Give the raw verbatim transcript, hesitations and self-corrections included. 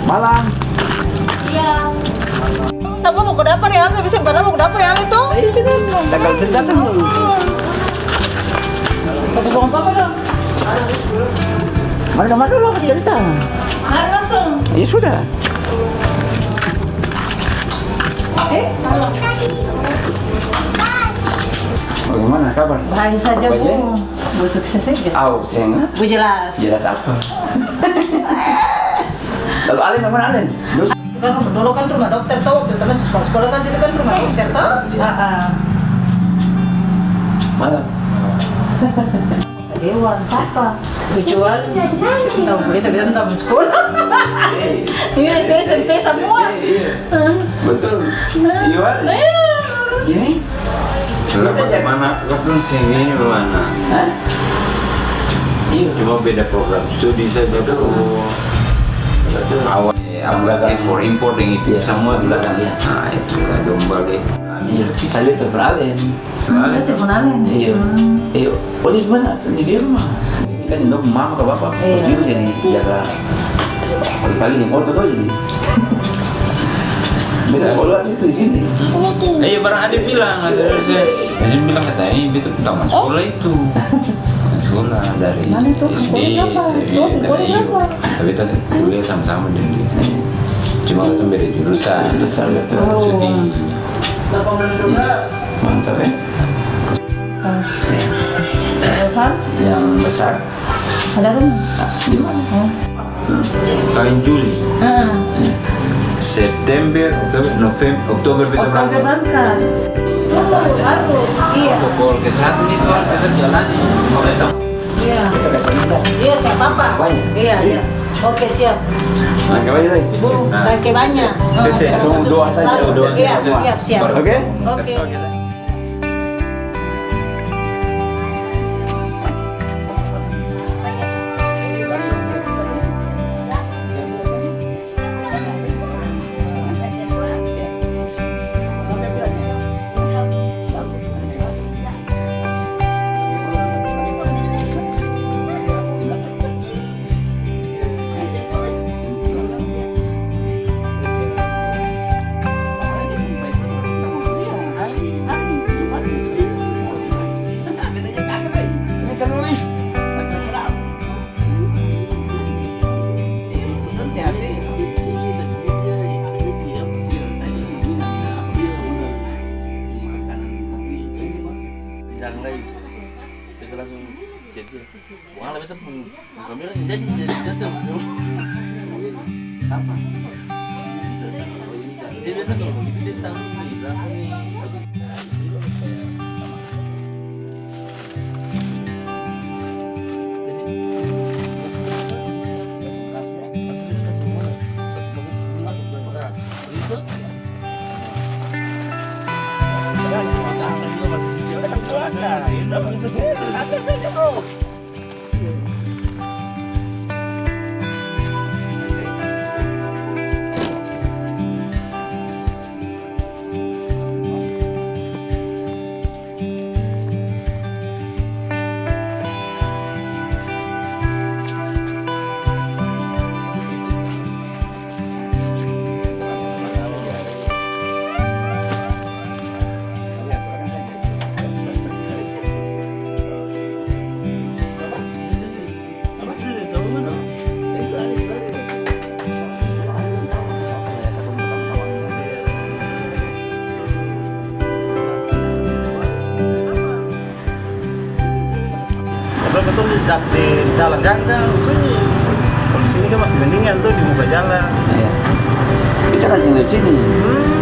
Malam. Iya. Sama mau ke dapur ya, nggak bisa, padahal mau ke dapur ya, itu. Iya, benar. Tanggal cerita tuh. Mau ke rumah papa dong. Mana, mana lo cerita? Mari langsung. Ya sudah. Eh? Bagaimana kabar? Baik saja, Bu. Bu sukses saja. Au, seng, ah? Bu jelas. Jelas apa? Lalu Alen, mana Alen? Terus? Kan rumah, dolo kan rumah dokter to, waktu itu masih sekolah-sekolah kan situ kan rumah dokter to? Iya. Ah, ah. Mana? Dewan, sapa? Kecuali, nggak boleh, tapi kan taman sekolah. Iya, S D, S M P semua. Iya, iya. Betul. Nah. Iya, Wak. Iya. Ini? Lah, bagaimana? Kan sini mana? Hah? Iya. Cuma beda program studi saja. Betul. Awal, eh, apa, ekspor, impor deng itu semua di belakang, iya. Nah, itulah domba, deh. Iya, saya lihat ke Alen. Alen. Iya. Hmm. Iya. Oh, di mana? Di dia rumah. Ini kan dong mama ke bapak. Iya. Pergi jadi jaga. Pagi-pagi yang otot aja jadi. Beta sekolah itu di sini. Iya, barang ada bilang, ada saya. Ada bilang katanya, "Eh, beta tamat sekolah itu." Tamat sekolah dari S D, S M P, S M A. Mana itu? Sekolah berapa? Tapi kita kuliah sama-sama di, cuma kita beda jurusan. Jurusan, betul. Sedih. Mantap, ya? Yang besar? Ada rumah? Di mana? Tahun Juli. September, Oktober, Novem-, Oktober beta berangkat. Oktober berangkat. Betul, harus. Iya. Pokol ke satu nih, Tuan, kita jalani. Iya. Iya, siap apa? Iya, iya. Oke, siap. Makasih banyak lagi. Bu, makasih banyak. Sukses. Tunggu doa saja. Iya, siap, siap. Oke? Oke. Chat dia. Wah, beta pung, pung kamera seng jadi, jadi jatuh. Sapa? Dia biasa kalau begitu dia sambung di belakang nih. Padahal katong di da-, di dalam gang kan sunyi. Kalo sini kan masih mendingan tuh di muka jalan. Iya. Tapi kan rajin lewat sini. Hmm.